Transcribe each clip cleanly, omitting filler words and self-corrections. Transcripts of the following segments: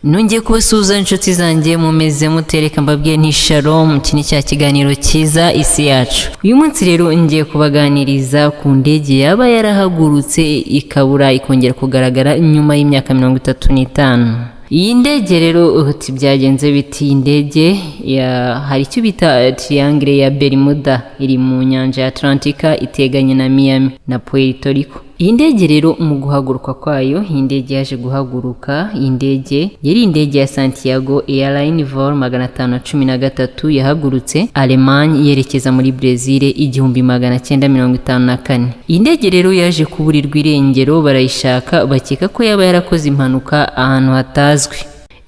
Nongeye kubasuhuza, inshuti zanjye. Mumeze mutereka? Mbabwiye nti shalom. Iki ni cya kiganiro cyiza, Isi Yacu. Uyu munsi rero ngiye kubaganiriza ku ndege yaba yarahagurutse ikabura, ikongera kugaragara nyuma y'imyaka 35. Iyi ndege rero, uti byagenze biti? Iyi ndege ya hari icyo bita Triangle ya Bermuda, iri mu nyanja ya Atlantika, iteganye na Miami na Puerto Rico. Iyi ndege rero, mu guhaguruka kwayo, iyi ndege yaje guhaguruka. Iyi ndege yari indege ya Santiago Airline Vol 513, yahagurutse Allemagne yerekeza muri Brazil 1954. Iyi ndege rero yaje kuburirwa irengero, barayishaka, bakeka ko yaba yarakoze impanuka ahantu hatazwi.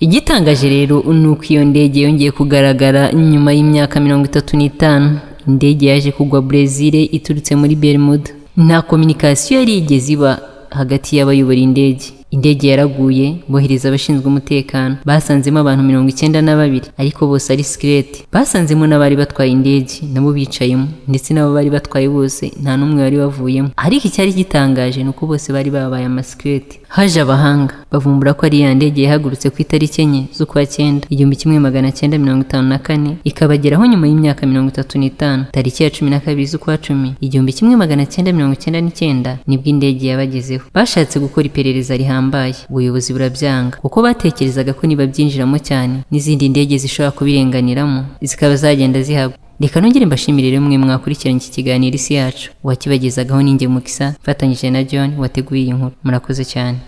Igitangaje rero ni uko iyo ndege yongeye kugaragara nyuma y'imyaka 35. Indege yaje kugwa Brazil iturutse muri Bermuda. Nta communication yari yigeze iba hagati y'abayobora indege. Indege yaraguye, bohereza abashinzwe umutekano, basanzemo abantu 92, ariko bose ari squelette. Basanzemo n'abari batwaye indege nabo bicayemo, ndetse n'abo bari batwaye bose nta n'umwe wari wavuyemo. Ariko icyari gitangaje ni uko bose bari babaye amasquelette. Haje abahanga, bavumbura ko ari ya ndege yahagurutse ku itariki 4 z'ukwa cyenda 1954, ikabageraho nyuma y'imyaka 35. Tariki ya 12 z'ukwa cumi 1999 nibwo indege yabagezeho. Bashatse gukora iperereza rihambaye, ubuyobozi burabyanga, kuko batekerezaga ko nibabyinjiramo cyane n'izindi ndege zishobora kubirenganiramo, zikaba zagenda zihagwa. Reka nongere mbashimire rero mwe mwakurikiranye iki kiganiro Isi Yacu. Wakibagezagaho ninjye Mukisa, mfatanyije na John wateguye iyi nkuru. Murakoze cyane.